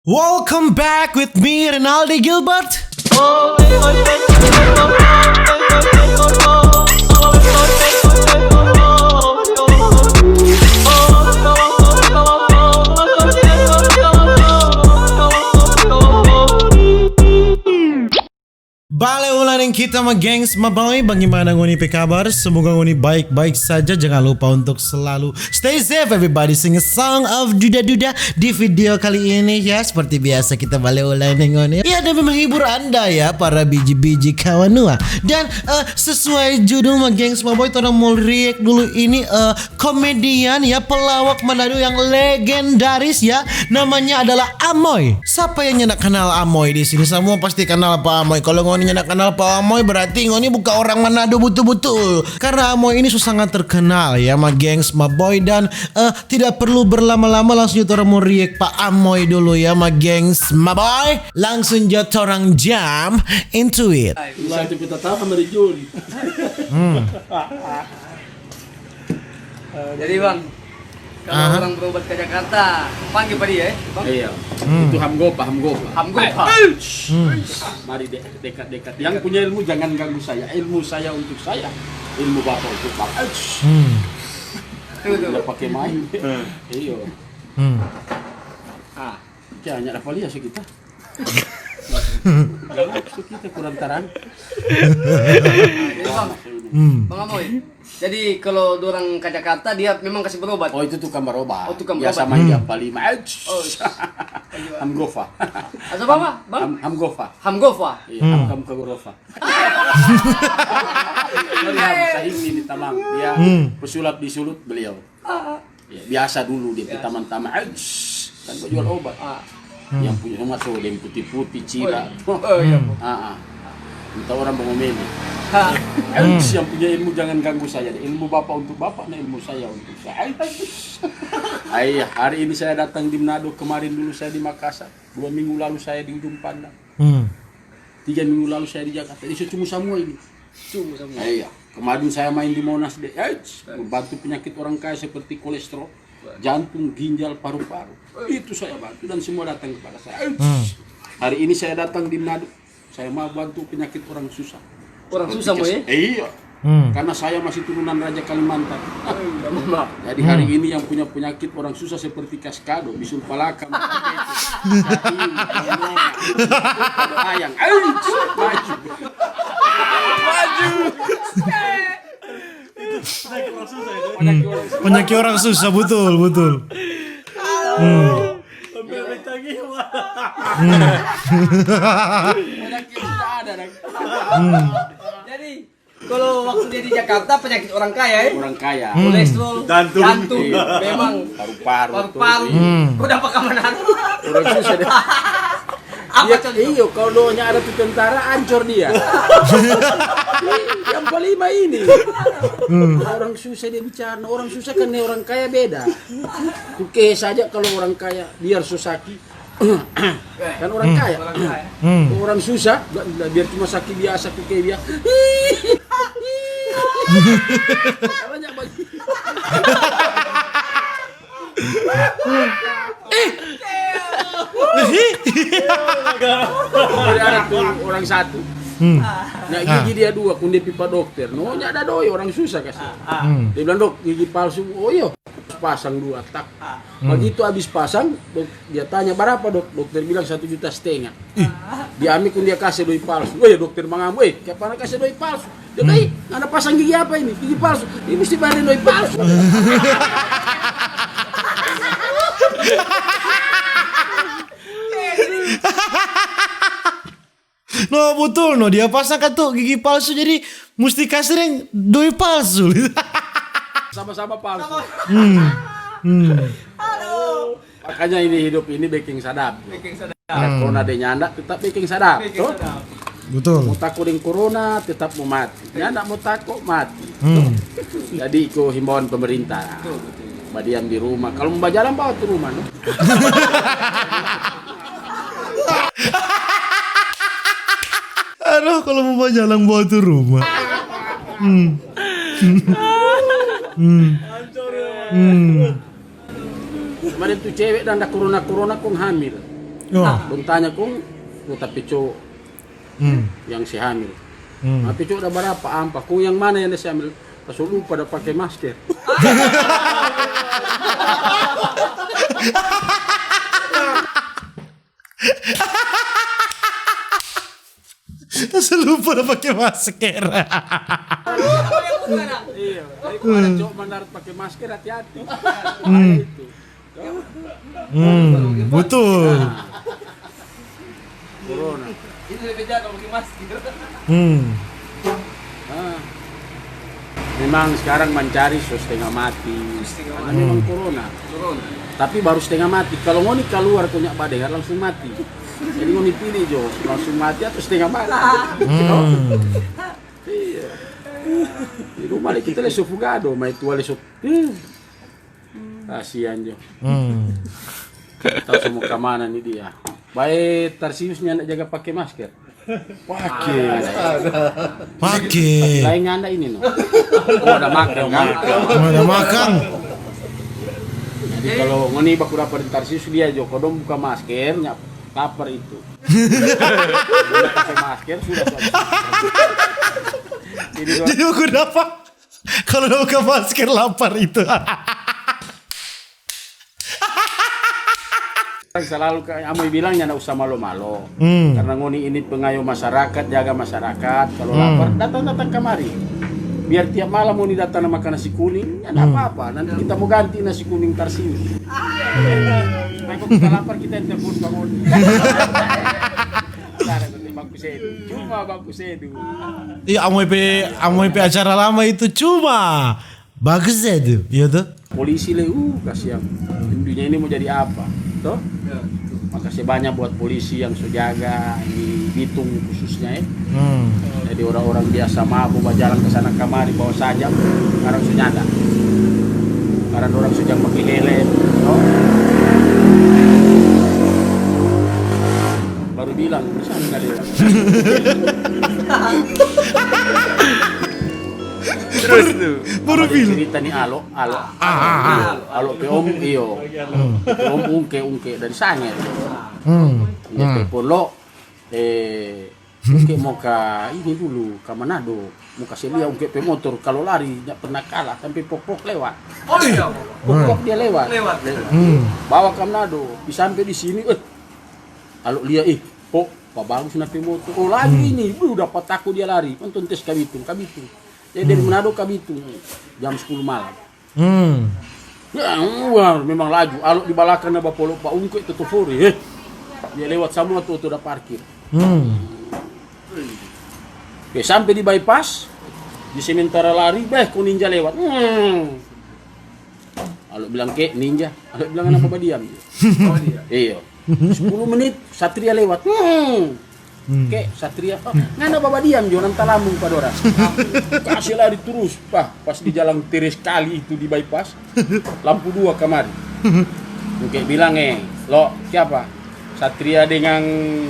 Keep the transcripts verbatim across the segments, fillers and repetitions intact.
Welcome back with me, Rinaldi Gilbert. Bale ulang deng kita, ma gengs, ma boy. Bagimana ngoni pe kabar? Semoga ngoni baik-baik saja. Jangan lupa untuk selalu stay safe, everybody. Sing a song of duda-duda di video kali ini, ya. Seperti biasa, kita bale ulang deng ngoni. Ya, demi menghibur Anda, ya, para biji-biji kawanua. Dan, eh, sesuai judul, ma gengs, ma boy, torang mau react dulu ini, eh, komedian, ya, pelawak Manado yang legendaris, ya, namanya adalah Amoy. Sapa yang nyanda kenal Amoy di sini? Semua pasti kenal pa Amoy. Kalau ngoni nyanda kenal pa Amoy, berarti ngoni bukan orang Manado butul-butul. Karena Amoy ini so sangat terkenal, ya, ma gengs, ma boy, dan, eh, tidak perlu berlama-lama, langsung kita orang mau react pa Amoy dulu, ya, ma gengs, ma boy. Langsung jo torang jump into it. Satu peta tawa sama Rijun. Eh, jadi, Bang, kalau orang berobat ke Jakarta, panggil pa dia, eh, Bang? Iya. Itu Hamgopa, Hamgopa. Hamgopa. Mari de-, dekat-dekat. Yang punya ilmu jangan ganggu saya. Ilmu saya untuk saya. Ilmu Bapak untuk Bapak. Tuh, tuh. Udah pakai main. Iyo. Ah. Ya, nyanda dapa lia so kita. Jangan so kita kurang tarang. Jadi, Bang, Bang Amoy, jadi kalau dorang ke Jakarta, dia memang kasih berobat? Oh, itu tukang berobat. Oh, tukang berobat. Biasa main di Ampalima. Oh, iya. Hamgofa. Atau apa, Bang? Ham-, Hamgofa. Hamgofa. Iya, Ham, Ham ke Gorofa. Sorry, Ham, sahing ini, tamang. Dia pesulap di sulut beliau. Ya, biasa dulu dia pe tamang-tamang, "Ais," kan bajual obat. Yang punya rumah so deng puti-puti, cira. Oh, iya. Ah, ah. Minta orang bangomeli. "Ais, yang punya ilmu jangan ganggu saya deh. Ilmu Bapak untuk Bapak, nah ilmu saya untuk saya." Ais. Ai, hari ini saya datang di Manado, kemarin dulu saya di Makassar, dua minggu lalu saya di Ujung Pandang. Tiga minggu lalu saya di Jakarta. Dia so cumu samua ini. Cumu samua. Iya. Kemarin saya main di Monas deh. Eits, bantu penyakit orang kaya seperti kolesterol, jantung, ginjal, paru-paru. Itu saya bantu dan semua datang kepada saya. Eits. Hari ini saya datang di Manado. Saya mau bantu penyakit orang susah. Orang susah mo, eh? Iya. Karena saya masih turunan Raja Kalimantan. Jadi hari ini yang punya penyakit orang susah seperti Kaskado, bisul palaka, ayang, maju. Maju. Penyakit orang susah, betul, betul. Penyakit susah ada, Dang. Jadi, kalau waktu dia di Jakarta, penyakit orang kaya, eh? Orang kaya. Kolesterol, jantung, memang. Paru-paru. Paru-paru. Kau dapat keamanan. Orang susah deh. Apa contoh? Iyo, kalau doanya ada tu tentara, ancor dia. Yang paling ini. Orang susah dia bicara, orang susah kan deng orang kaya beda. Tuke saja kalau orang kaya, biar so saki. Kan orang kaya. Orang susah, biar cuma saki biasa, tuke biasa. Banyak bagi. Ada tu orang satu. Nah, gigi dia dua, kong dia pi pa dokter. No, nyanda doi, orang susah kasi. Dia bilang, "Dok, gigi palsu." "Oh iyo." Pasang dua, tak. Bagitu abis pasang, dok, dia tanya, "Barapa, Dok?" Dokter bilang, "Satu juta setengah." Dia ambe kong dia kase doi palsu. Weh, dokter mangambu, "Eh, kiapa ngana kase doi palsu?" Dia bilang, "Ih, ngana pasang gigi apa ini? Gigi palsu." "Ini musti bayar doi palsu." No, butul no, dia pasang katu gigi palsu, jadi musti kase deng doi palsu. Sama-sama palsu. Makanya ini hidup ini beking sadap. Ada corona deng nyanda, tetap beking sadap, toh? Betul. Mo tako deng corona, tetap mo mati. Nyanda mo tako, mati. Jadi iko himbauan pemerintah. Badiam di rumah. Kalau mo bajalang, bawa tu rumah, no? Aduh, kalau mo bajalang, bawa tu rumah. Kemarin tu cewek dang da corona-corona kong hamil. Dong tanya kong, tu tapi cowok yang se hamil. Tapi cowok ada berapa? Ampa. Kong yang mana yang da se hamil? Pas lupa da pake masker. Pas lupa da pake masker. Iya, tapi kalau ada cowok mandar pake masker, hati-hati. Bahaya itu. Hmm, betul. Corona. Itu lebih jago pakai masker. Hmm. Ah. Memang sekarang mancari so setengah mati. Karena memang corona. Tapi baru setengah mati. Kalau ngoni kaluar ko nyak badengar, langsung mati. Jadi ngoni pilih jo, langsung mati atau setengah mati. Iya. Di rumah le kita le so fugado, mai tua le so. Kasian jo. Tau so mo ka mana ni dia. Bae Tarsius nyanda jaga pake masker. Pake. Pake. Lain nyanda ini no. Oh, ada makan kan? Ada makan. Jadi kalau ngoni baku dapa deng Tarsius dia jo, kodong buka masker, nya lapar itu. Pake masker sudah. Jadi baku dapa. Kalau da buka masker lapar itu. Selalu ka-, amoi bilang nyanda usah malo-malo. Karena ngoni ini pengayo masyarakat, jaga masyarakat. Kalau lapar, datang-datang kamari. Biar tiap malam ngoni datang na makan nasi kuning, nyanda apa-apa. Nanti kita mo ganti nasi kuning Tarsius. Nah, kong kita lapar, kita yang telepon ka ngoni. Ada nanti baku sedu. Cuma baku sedu. Iya, amoi pe, amoi pe acara lama itu cuma bagus saja, iya toh? Polisi le, uh, kasiang. Dunia ini mo jadi apa, toh? Makase banya buat polisi yang so jaga di Bitung khususnya, eh. Jadi orang-orang biasa mabo bajalang ka sana kamari bawa sajam, skarang so nyanda. Skarang dorang so jang pake helm, toh? Baru bilang, bisa nggak lewat? Terus tu. Baru bilang. Cerita ni Alo, Alo. Ah, ah, ah. Alo pe om, iyo. Pe om ungke, ungke dari Sange. Dia telepon lo, eh, ungke mo ka ini dulu, ka Manado. Mo kase lia ungke pe motor, kalo lari, nya pernah kalah, sampe pok-pok lewat. Oh, iya. Pok-pok dia lewat. Lewat. Bawa ka Manado, pi sampe di sini, eh, Alo lia, ih, kok pa bagus na pe motor. Oh, laju ini, bu, dapa tako dia lari. Nonton tes ka Bitung, ka Bitung. Jadi dari Manado ka Bitung, jam sepuluh malam. Ya, wah, memang laju. Alo di balakang na bapolo pa ungke toto fore, eh. Dia lewat samua tu, tu da parkir. Pe sampe di bypass, di sementara lari, beh, ko ninja lewat. Hmm. Alo bilang, "Ke, ninja." Alo bilang, "Ngana babadiam jo." Oh, iya. Iyo. Sepuluh menit, Satria lewat. Hmm. Ke, Satria, "Oh, ngana babadiam jo, nang talambung pa dorang." Kase lari turus, pa, pas di jalang teres kali itu di bypass, lampu dua kamari. Ungke bilang, eh, "Lo, kiapa?" Satria dengan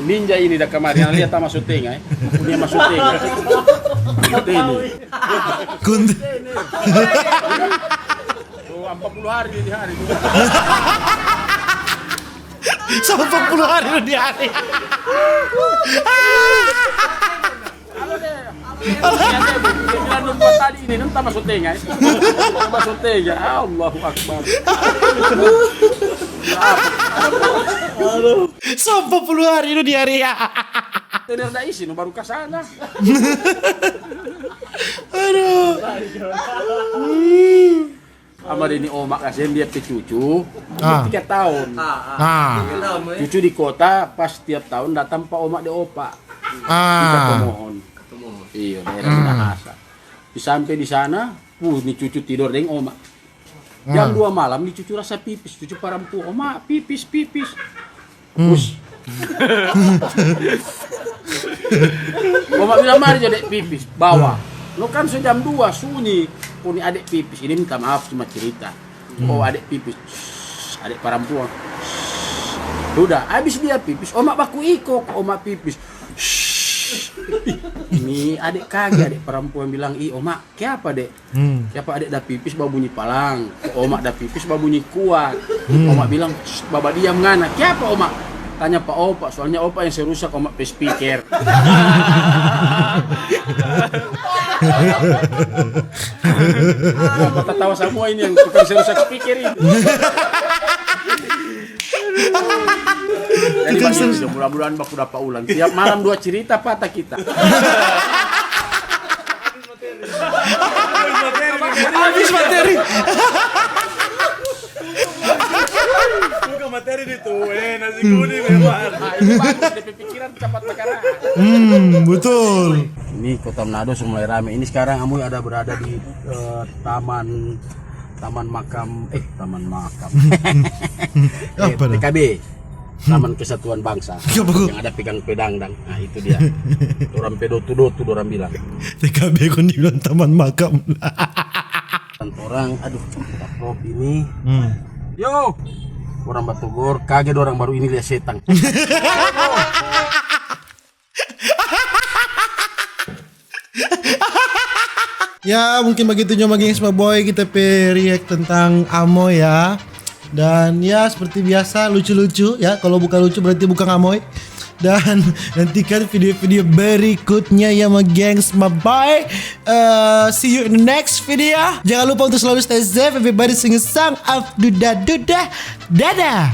ninja ini da kamari, yang lia ta maso tenga, eh. Dia maso tenga. Konten. Oh, empat puluh hari di hari. Sama empat puluh hari di hari. Alo deh. Dia bilang dong buat tadi ini, nang ta maso tenga, eh. Ta maso tenga. Allahu Akbar. Sama empat puluh hari itu di hari ya. Tender da isi, no baru ka sana. Aduh. Ama deng ni oma, kasiang dia pe cucu, ah, tiga tahun. Ah. Tiga tahun, eh. Cucu di kota, pas tiap tahun datang pa oma deng opa. Ah. Di Katomohon. Katomohon. Iyo, daerah Minahasa. Di sampe di sana, puh, ni cucu tidor deng oma. Jam dua malam, ni cucu rasa pipis. Cucu parampuang, "Oma, pipis, pipis." Hmm. Us. Oma bilang, "Mari jo, dek, pipis." Bawa. Hmm. No kan so jam dua, sunyi. Ko ni adek pipis. Ini minta maaf, cuma cerita. Hmm. Oh, adek pipis. Shh, adek parampuang. Shh. Sudah, abis dia pipis, oma baku iko, ko oma pipis. Shh. Ih, ini adek kage, adek parampuang bilang, "Ih, oma, kiapa, dek?" Hmm. Kiapa adek da pipis babunyi palang? Oma da pipis babunyi kuat. Hmm. Oma bilang, "Shh, babadiam ngana." "Kiapa, oma?" Tanya pa opa, soalnya opa yang se rusak oma pe speaker. Opa tatawa samua ini yang tukang se rusak speaker ini. Jadi bagini, mudah-mudahan baku dapa ulang. Tiap malam dua cerita patah kita. Habis materi. Buka materi di tu, eh, nasi kuning memang. Nah, ini bagus, depe pikiran capat bakara. Hmm, betul. Ini kota Manado so mulai rame. Ini sekarang Amoi ada berada di eh, taman taman makam eh taman makam. Eh, Apa dah? T K B. Taman Kesatuan Bangsa. Apa, kok? Yang ada pegang pedang dang. Nah, itu dia. Orang pe dotu-dotu orang bilang. T K B kong dibilang taman makam. Orang, aduh, kita prop ini. Hmm. Yo, orang batogor, kage orang baru ini lihat setan. Ya, mungkin begitu cuma gengs my boy kita pe react tentang Amoi ya. Dan ya seperti biasa lucu-lucu ya. Kalau bukan lucu berarti bukan Amoi. Dan nantikan video-video berikutnya ya my gengs my boy. Uh, see you in the next video. Jangan lupa untuk selalu stay safe. Everybody sing a song of duda duda. Dadah.